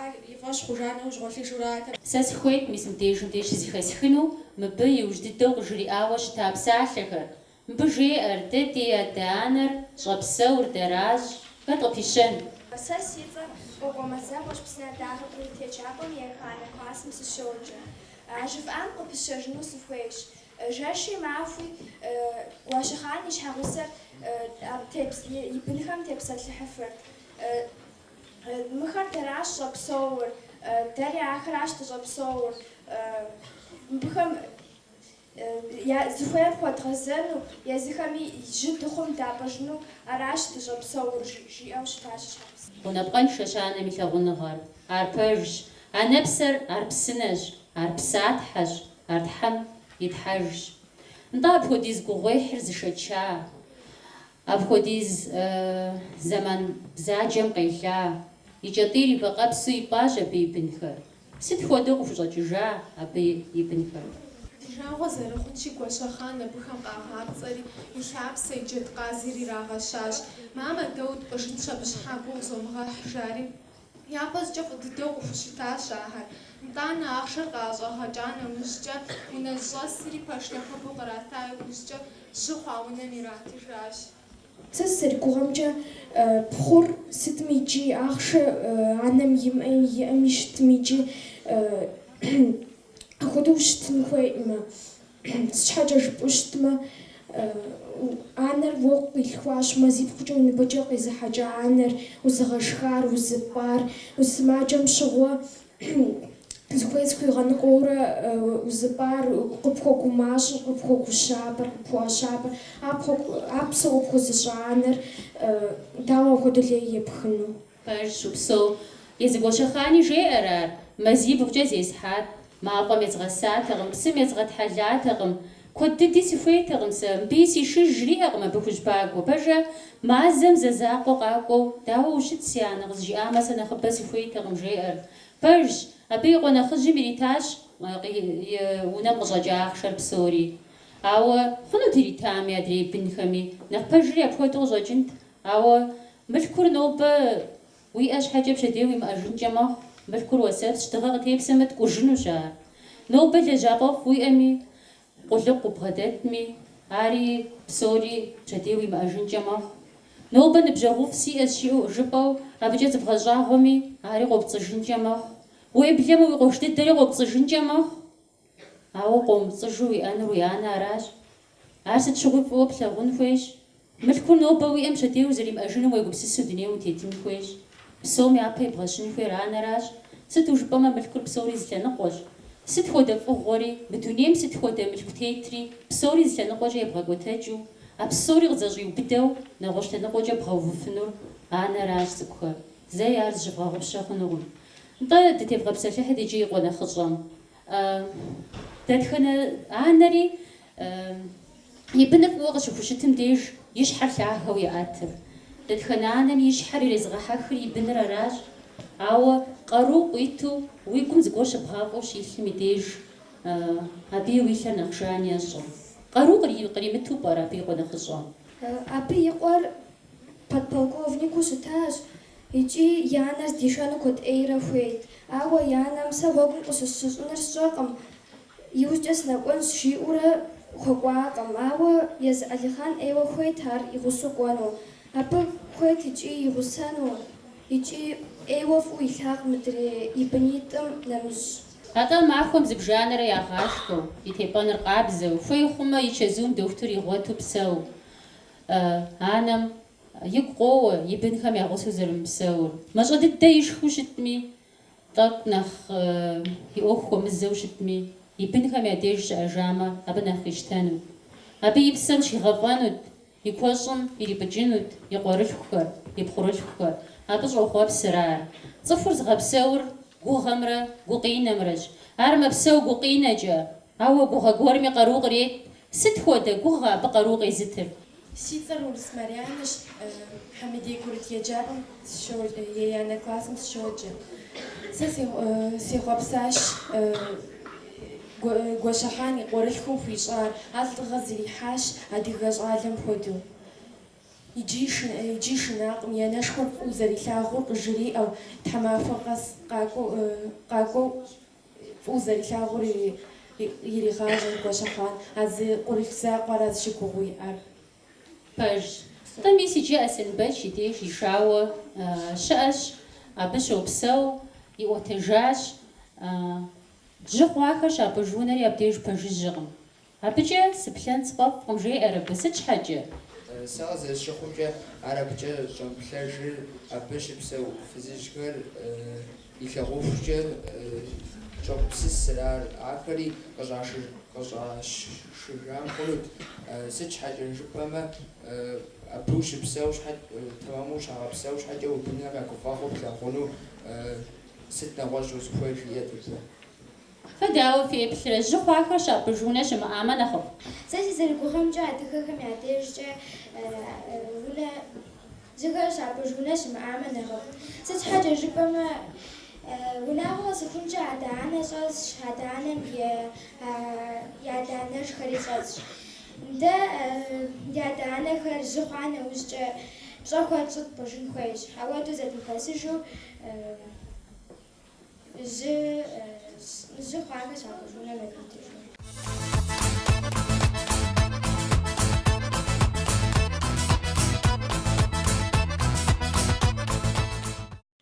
ар и фӏэщ хъужа нэужь гъуэлъыжурат. Сэ сыхуейт мис мыбдежым деж щызэхэсхыну мыбы иужь дыдэу къыжриӏауэ щыта псалъэхэр. Мыбы жеӏэр, Дэ ди адэ-анэр щӏэпсэур дэращ, хэт къыпищэн? Сэ си цӏэр Кӏуэкӏуэ Мазэгъуэщ, Псынэдахэ курыт еджапӏэм и еханэ классым сыщоджэ. А жыфӏам къыпысщэжыну сыхуейщ. Жэщи махуи Гуащэхъан и щхьэгъусэр и бынхэм тепсэлъыхьыфырт. Мыхэр дэращ щӏэпсэур, дэри ахэращ дыщӏэпсэур. Мыбыхэм зыхуейр хуэдгъэзэну, езыхэми жьы дыхъум дапӏыжыну аращ дыщӏэпсэур, жиӏэу щытащ и щхьэгъусэм. Гъунапкъэншэщ анэм и лъагъуныгъэр. Ар пэжщ. Анэпсэр ар псынэщ, ар псатхьэщ, ар Тхьэм и тхьэжщ. Нтӏэ апхуэдиз гугъуехьыр зышэча, апхуэдиз зэман бзаджэм къела, и кӏэтӏийр и вакъэпсу ипӏащ абы и бынхэр. Сыт хуэдэу къыхущӏэкӏыжа абы и бынхэр? Ди жагъуэ зэрыхъунщи, Гуащэхъан абыхэм къагъапцӏэри, и лъапсэ, и джэдкъазыр ирагъэщащ. Мамэ, дэ утпӏыжынщ, абы щхьа гугъу зомыгъэхь, жари. Япэщӏыкӏэ фӏы дыдэу къыхущытащ ахэр. Нтӏанэ ахъшэр къаӏэщӏагъэкӏа нэужькӏэ, унэ зыщӏэсри пэш нэхъыбэу кърата иужькӏэ, жьы хъуа унэм иратыжащ. Сэ сызэригугъэмкӏэ, пхъур сытми икӏи ахъшэ анэм иӏэми щытми икӏи апхуэдэу щытын хуейкъымэ. Сыт щхьэкӏэ жыпӏэу щытмэ, анэр уэ къилъхуащ, мазибгъукӏэ уи ныбэкӏэ къезыхьэкӏа анэр, узыгъэшхар, узыпӏар, усымаджэм щыгъуэ зыхуей зыхуигъэныкъуэурэ узыпӏар, къыпхуэгумащӏэр, къыпхуэгущабэр, къыпхуэӏэщабэр, а псо къыпхуэзыщӏа анэр дауэ апхуэдэ лей епхыну? Пэжщ, упсэу. Езы Гуащэхъани жеӏэр ар, мазибгъукӏэ зесхьат, мафӏэм езгъэсатэкъым, псым езгъэтхьэлатэкъым. Куэд дыди сыхуейтэкъым сэ, мыбыи сишыж жриӏэкъым абы Хужьпагуэ. Пэжэ, мазэм зэ закъуэ къакӏуэу, дауэ ущыт, си анэ, къызжиӏамэ, сэ нэхъыбэ сыхуейтэкъым, жеӏэр. Пэжщ, абы и къуэ нэхъыжьым иритащ и унэм къыщӏэкӏа ахъшэр псори. Ауэ хъунут иритами адрей бынхэми, нэхъ пэжри апхуэдэу къыщӏэкӏынт. Ауэ мылъкур нобэ уиӏэ щхьэкӏэ пщэдей уимыӏэжынкӏэ мэхъу, мылъкур уэсэпсщ, дыгъэ къытепсэмэ ткӏужынущ ар. Нобэ лэжьапӏэфӏ уиӏэми, къулыкъу убгъэдэтми, ари псори пщэдей уимыӏэжынкӏэ мэхъу. Нобэ ныбжьэгъуфӏ сиӏэщ жиӏэу жыпӏэу абыкӏэ зыбгъэщӏагъуэми, ари къопцӏыжынкӏэ мэхъу. Уеблэмэ уи къуэш дыдэри къопцӏыжынкӏэ мэхъу. Ауэ къомыпцӏыжу уиӏэнур уи анэ аращ. Ар сыт щыгъуи фӏыуэ плъагъун хуейщ. Мылъкур нобэ уиӏэм пщэдей узэримыӏэжынум уегупсысу дунейм утетын хуейщ. Псом япэ ибгъэщын хуейр анэращ. Сыту жыпӏэмэ, мылъкур псори зы лъэныкъуэщ. Сыт хуэдэ фӏыгъуэри, мы дунейм сыт хуэдэ мылъку тетри, псори зы лъэныкъуэкӏэ ебгъэкӏуэтэкӏыу, а псори къызэщӏиубыдэу нэгъуэщӏ лъэныкъуэкӏэ бгъэувыфынур анэращ, цӏыкӏухэ. Зэи ар зыщывгъэгъупщэ хъунукъым. Нтӏэ, дытевгъэпсэлъыхьыт иджы и къуэ нэхъыщӏэм. Дэтхэнэ анэри и быныр фӏыуэ къыщыхущытым деж и щхьэр лъагэу еӏэтыр. Дэтхэнэ анэми и щхьэр ирезыгъэхьэхыр и быныр аращ. Ауэ къару къуиту уи гум зыгуэр щыбгъафӏэу щилъым и деж абыи уи лъэр нэхъ жан ещӏыр. Къару къримыту пӏэрэ абы и къуэ нэхъыщӏэм? Абы и къуэр подполковникыу щытащ икӏи и анэр здишэну куэд ӏейрэ хуейт. Ауэ и анэм сэ гъуэгум къыщысщыщӏыныр сщӏэкъым, иужькӏэ сынэкӏуэнщ, жиӏэурэ хуэкӏуакъым. Ауэ езы Алихъан ӏейуэ хуейт ар и гъусэу кӏуэну. Абы хуейт икӏи и гъусэну, икӏи ӏейуэ фӏыуэ илъагъу мыдрей и бынитӏым нэмыщӏ. Атӏэ махуэм зыбжанэрэ ягъашхэу, и тепӏэныр къабзэу, хуей хъумэ, и чэзум дохутыр игъуэту псэу. Анэм игу къоуэ и бынхэм я гъусэу зэрымыпсэур. Мащӏэ дыдэ ишхыу щытми, тӏэкӏу нэхъ и ӏуэху хуэмызэу щытми, и бынхэм я деж щыӏэжамэ, абы нэхъ къищтэнут. Абы и псэм щигъэфӏэнут, и куэщӏым ирипӏыкӏынут и къуэрылъхухэр, и пхъурылъхухэр. Абы щӏохъуэпсыр ар. Цӏыхур зыгъэпсэур гугъэмрэ гукъинэмрэщ. Ар мэпсэу гукъинэкӏэ. Ауэ гугъэ гуэрми къару кърет. Сыт хуэдэ гугъэ абы къару къезытыр? Си цӏэр Урыс Марьянэщ, Хьэмидей курыт еджапӏэм еянэ классым сыщоджэ. Сэ сехъуэпсащ Гуащэхъан и къуэрылъхум хуищӏар, ар лӏыгъэ зэрихьащ адыгэ щӏалэм хуэдэу. Иджыи шынакъым, и анэшхуэр фӏыуэ зэрилъагъур къыжриӏэу, тхьэмахуэ къэс къакӏуэу фӏыуэ зэрилъагъур иригъащӏэрт Гуащэхъан, а зы къуэрылъху закъуэра зыщыгугъыу иӏар. Пэжщ. Атӏэ мис иджы Аслъэнбэч и деж ишауэ щыӏэщ, абы щопсэу, иӏуэтэжащ. Жьы хъуахэр щапӏыж унэри абдеж пэжыжьэкъым. Абыкӏэ сыплъэн сфӏэфӏкъым, жеӏэр абы. Сыт щхьэкӏэ? Сэ къызэрысщыхъумкӏэ, ар абыкӏэ щӏэмыплъэжыр абы щыпсэу фызыжьхэр илъагъухукӏэ щӏогупсысыр ар, ахэри къыщӏашыжам хъунут. Сыт щхьэкӏэ жыпӏэмэ, абы ущыпсэу щхьэ, тэмэму ущагъэпсэу щхьэкӏэ уи бынхэм я гуфӏэгъуэ плъагъуну сыт нэгъуэщӏ узыхуейр, жиӏэт абы. Фэ дауэ феплърэ, жьы хъуахэр щапӏыж унэ щымыӏамэ нэхъыфӏ? Сэ сызэрыгугъэмкӏэ, адыгэхэм я дежкӏэ унэ жьыхэр щапӏыж унэ щымыӏамэ нэхъыфӏт. Сыт щхьэкӏэ жыпӏэмэ, унагъуэ къэсыхункӏэ адэ-анэ щӏэсщ, адэ-анэм и адэ-анэжхэри щӏэсщ. Дэ ди адэ-анэхэр жьы хъуа нэужькӏэ пщӏэ хуэтщӏу тпӏыжын хуейщ. Ауэдэу зэдмыпэсыжу Жьы жьы хъуахэр щапӏыж унэм едмытыжу.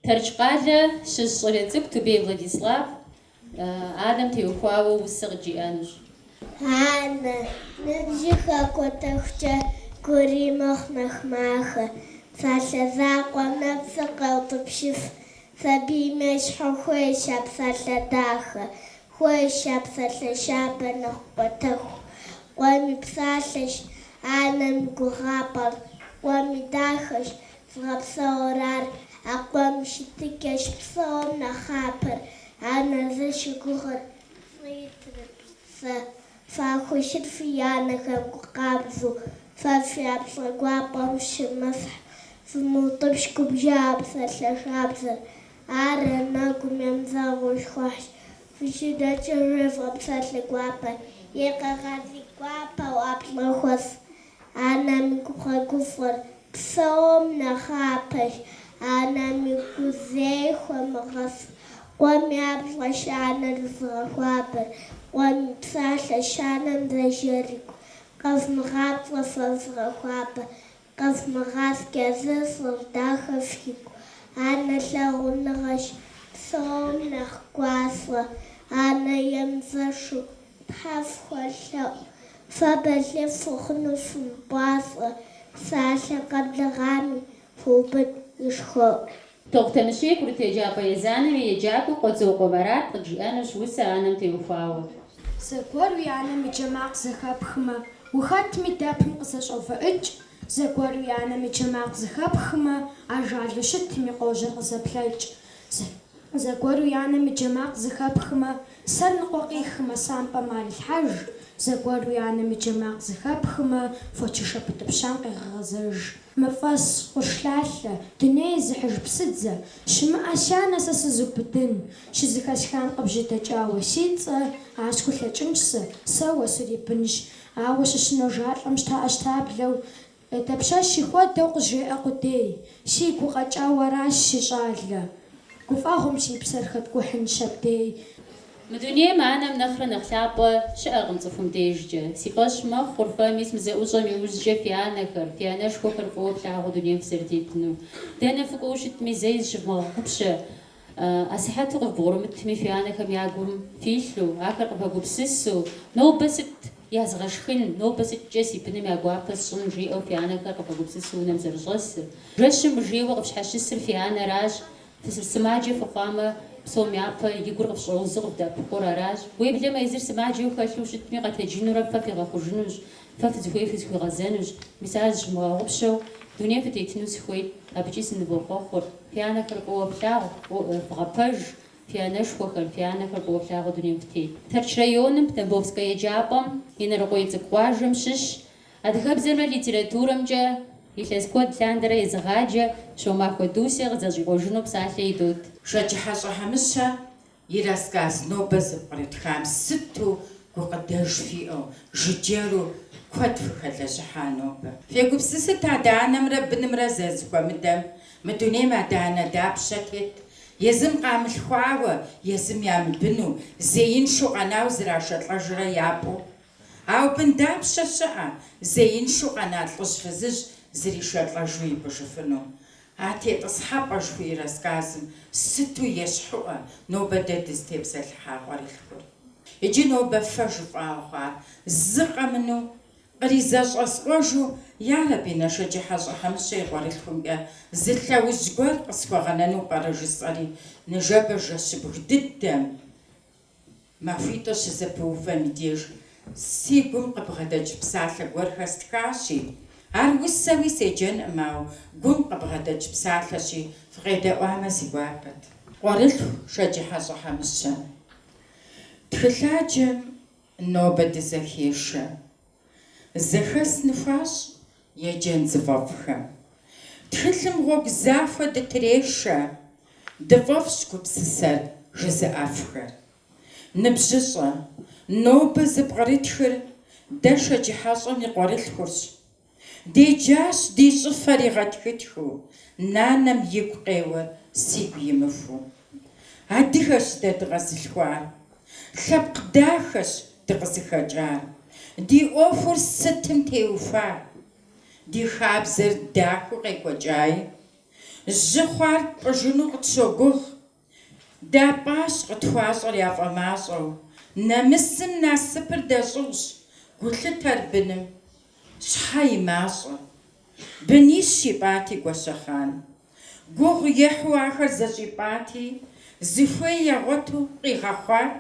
Тэрч къалэ щыщ щӏалэ цӏыкӏу Тубей Владислав анэм теухуауэ усэ къыджиӏэнущ. Анэ, ныбжьыр хэкӏуэтэхукӏэ гури мэхъу нэхъ махэ. Псалъэ закъуэм нэпсыр къеутӏыпщыф, сабийм ещхьу хуейщ а псалъэ дахэ, хуейщ а псалъэ щабэ нэхъ кӏуэтэху. Къуэм и псалъэщ анэм и гугъапӏэр, къуэм и дахэщ зыгъэпсэур ар, а къуэм и щытыкӏэщ псом нэхъапэр, анэр зыщыгугъыр пцӏыи трепцӏэ. Фахущыт фи анэхэм гу къабзэу, фэ фи ӏэплӏэ гуапэм фыщымысхь, фымыутӏыпщ губжьа псалъэ шабзэр, ар анэгум емызэгъыу щхъухьщ. Фыщыдэкӏым жефӏэ псалъэ гуапэ, е къэгъази гуапэу ӏэплӏэ хуэфщӏ. Анэм и гугъэ-гуфӏэр псом нэхъапэщ, анэм и гу зэи хуэмыгъэс. Къуэм и ӏэплӏэщ анэр зыгъэхуабэр, къуэм и псалъэщ анэм зэжьэр игу. Къэвмыгъапцӏэ фэ зыгъэхуабэ, къэвмыгъаскӏэ зыщӏыр дахэ фигу. Анэ лъагъуныгъэщ псом нэхъ гуащӏэ, анэ емызэшу Тхьэ фхуэлъэӏу, фэ балигъ фыхъуну фымыпӏащӏэ, псалъэ къэблэгъами фыубыд и шхуэӏу. Тохъутэмыщей курыт еджапӏэ езанэм и еджакӏуэ Къуэдзокъуэ Марат къыджиӏэнущ усэ анэм теухуауэ. Зэгуэр уи анэм и джэ макъ зэхэпхмэ, ухэтми дэпым къызэщӏэувыӏыкӏ. Зэгуэр уи анэм и джэ макъ зэхэпхмэ, ажалу щытми къожьэр къызэплъэкӏ. Зэгуэр уи анэм и джэ макъ зэхэпхмэ, сэр ныкъуэкъихмэ, сампӏэм ар илъхьэж. Зэгуэр уи анэм и джэ макъ зэхэпхмэ, фочышэ путӏыпщам къегъэгъэзэж. Мафӏэс, къурш лъалъэ, дуней зыхьыж псыдзэ, щымыӏэ сянэ сэ сызубыдын. Щызэхэсхам къыбжьэдэкӏауэ си цӏэ, ар схулъэкӏынщ сэ, сэ уэ сурибынщ. Ауэ сыщыножалӏэм щтэӏэщтаблэу, Дапщэщи хуэдэу къызжеӏэ къудей, сигу укъэкӏауэ аращ, си щӏалэ. Гуфӏэгъуэм си псэр хэткӏухьынщ абдей. Мы дунейм анэм нэхърэ нэхъ лъапӏэ щыӏэкъым цӏыхум дежкӏэ. Си фӏэщ мэхъур фэ мис мы зэӏущӏэм иужькӏэ фи анэхэр, фи анэшхуэхэр фӏыуэ флъагъуу дунейм фызэрытетынур. Дэнэ фыкӏуэу щытми, зэи зыщывмыгъэгъупщэ. Асыхьэту къывбгъурымытми, фи анэхэм я гум филъу, ахэр къывэгупсысу, нобэ сыт язгъэшхын, нобэ сыткӏэ си быным я гуапэ сщӏын, жиӏэу фи анэхэр къывэгупсысу унэм зэрыщӏэсыр. Жэщым мыжейуэ къыфщхьэщысыр фи анэращ, сымаджэ фыхъуамэ, псом япэ и гур къыфщӏэузу къывдэӏэпыкъур аращ. Уеблэмэ езыр сымаджэу хэлъу щытми, къэтэджынурэ фэ фигъэхъужынущ, фэ фызыхуей фызыхуигъэзэнущ. Мис ар зыщывмыгъэгъупщэу дунейм фытетыну сыхуейт, абыкӏи сынывохъуэхъур. Фи анэхэр фӏыуэ флъагъу, вгъэпэж. Фи анэшхуэхэр, фи анэхэр фӏыуэ флъагъуу дунейм фытет. Тэрч районым, Тамбовскэ еджапӏэм, Инарыкъуей цӏыкӏу къуажэм щыщ, адыгэбзэмрэ литературэмкӏэ илъэс куэд лъандэрэ езыгъаджэ Щомахуэ Дусе къызэщӏикъуэжыну псалъэ идот. Шэджыхьэщӏэ Хьэмыщэ и рассказ нобэ зэпкърытхам сыту гукъыдэж фиӏэу, жыджэру куэд фыхэлэжьыхьа нобэ. Фегупсысыт адэ-анэмрэ бынымрэ зэрызэхуэмыдэм, мы дунейм адэ-анэ дапщэ тет, езым къамылъхуауэ, езым ямыбыну, зеиншэу къэнауэ зрашэлӏэжрэ япӏу. Ауэ бын дапщэ щыӏэ, зеиншэу къэна лӏыжь-фызыжь зришэлӏэжу ипӏыжыфыну? А Тетӏысхьэпӏэ жыхуиӏэ рассказым сыту ещхьыӏуэ нобэ дэ дызытепсэлъыхьа къуэрылъхур. Иджы нобэ фэ жыфӏауэ хъуар зы къэмынэу къризэщӏэскъуэжу, ярэби, нэ Шэджыхьэщӏэ Хьэмыщэ и къуэрылъхумкӏэ зы лъэужь гуэр къысхуэгъэнэну пӏэрэ жысӏэри, ныжэбэ жэщыбг дыдэм Махуитӏыр щызэпыувэм и деж си гум къыбгъэдэкӏ псалъэ гуэрхэр стхащи, ар усэуи седжэнкъым, ауэ гум къыбгъэдэкӏ псалъэщи, фыкъедэӏуамэ си гуапэт. Къуэрылъху Шэджыхьэщӏэ Хьэмыщэ. Тхылъаджэм нобэ дызэхешэ. Зэхэс ныхуащӏ еджэн зыфӏэфӏхэм. Тхылъым гъуэгу захуэ дытрешэ, дыфӏэфӏщ гупсысэр жызыӏэфхэр. Ныбжьыщӏэ, нобэ зыпкърытхыр дэ Шэджыхьэщӏэм и къуэрылъхурщ. Деджащ ди щӏыфэр игъэтхытхыу, нанэм игу къеуэр сигу имыхуу. Адыгэщ дэ дыкъэзылъхуар, лъэпкъ дахэщ дыкъызыхэкӏар. Ди ӏуэхур сытым теухуа? Ди хабзэр дахэу къекӏуэкӏаи. Жьы хъуар тпӏыжыну къытщогугъ. Дапӏащ къытхуащӏэр яфӏэмащӏэу. Нэмысым насыпыр дэщӏыгъущ, гулъытэр быным щхьэ и мащӏэ. Бынищ ипӏати Гуащэхъан. Гугъу ехьу ахэр зэщӏипӏати, зыхуей ягъуэту къигъэхъуат,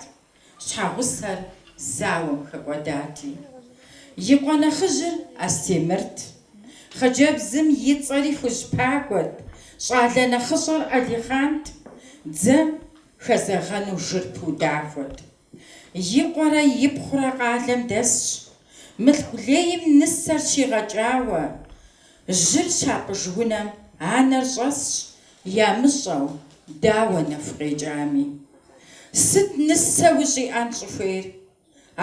щхьэгъусэр зауэм хэкӏуэдати. И къуэ нэхъыжьыр Астемырт. Хъыджэбзым и цӏэри Хужьпагуэт, щӏалэ нэхъыщӏэр Алихъант, дзэм хэзэгъэну жыр пудахуэт. И къуэрэ ипхъурэ къалэм дэсщ, мылъку лейм нысэр щигъэкӏауэ, жьыр щапӏыж унэм анэр щӏэсщ, ямыщӏэу, дауэ нэху къекӏами. Сыт нысэ ущӏиӏэн щӏыхуейр?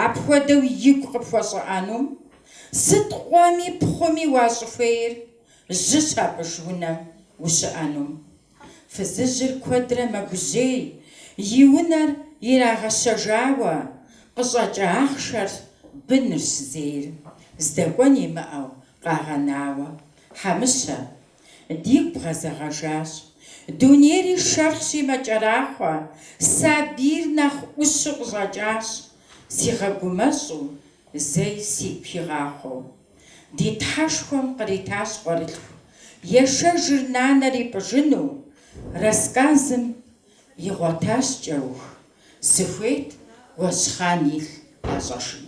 Апхуэдэу игу къыпхуэщӏыӏэнум? Сыт къуэми пхъуми уащӏыхуейр, жьы щапӏыж унэм ущыӏэнум? Фызыжьыр куэдрэ мэгужьей, и унэр ирагъэщэжауэ, къыщӏэкӏ ахъшэр бынырщ зейр, здэкӏуэн имыӏэу къагъэнауэ. Хьэмыщэ, дигу бгъэзэгъэжащ. Дунейри шэрхъщи мэкӏэрахъуэ, сабийр нэхъ ӏущу къыщӏэкӏащ, сигъэгумэщӏу, зэи сигу хигъахъуэу. Ди Тхьэшхуэм къритащ къуэрылъху, ешэжыр нанэр ипӏыжыну, рассказым игъуэтащ кӏэух, сыхуейт Гуэщхъан илъ ящӏэжыну.